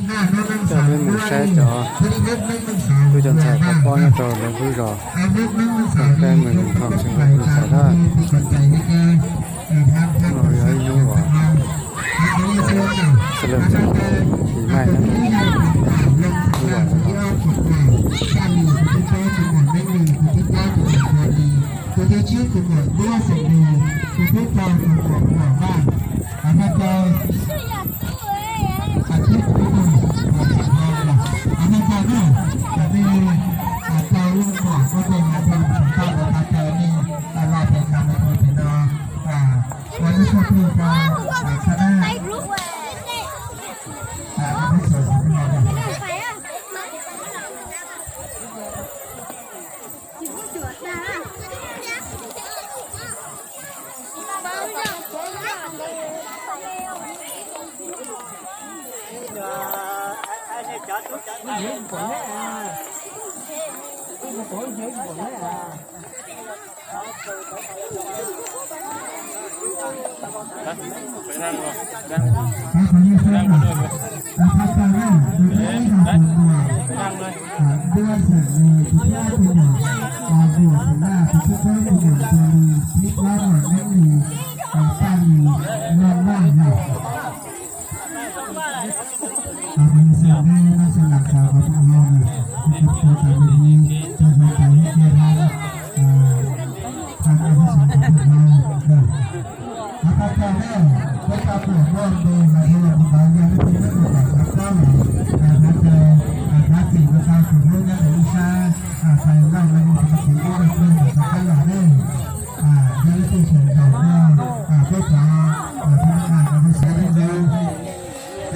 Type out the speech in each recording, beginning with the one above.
Coj peb mus saib cov tub cov ntxhais pab pob nyob rau lawv lub zos, peb mus nrog txhua tus mus saib na. No yog ib hnub uas sawv daws txhua tus tiv maij na, hnub uas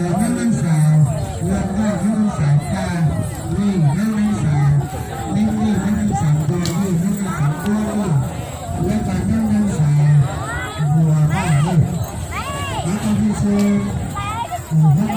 Neb leej xaus, Lam Noj neb leej xaus, Kaj Vij neb leej xaus, Neeb Vij neb leej xaus, Ntua Vij neb leej xaus, Kuab Vij, Lab Pas neb leej xaus, Vuas Vaj Vij. Qhov no tsis txhua tus Hmoob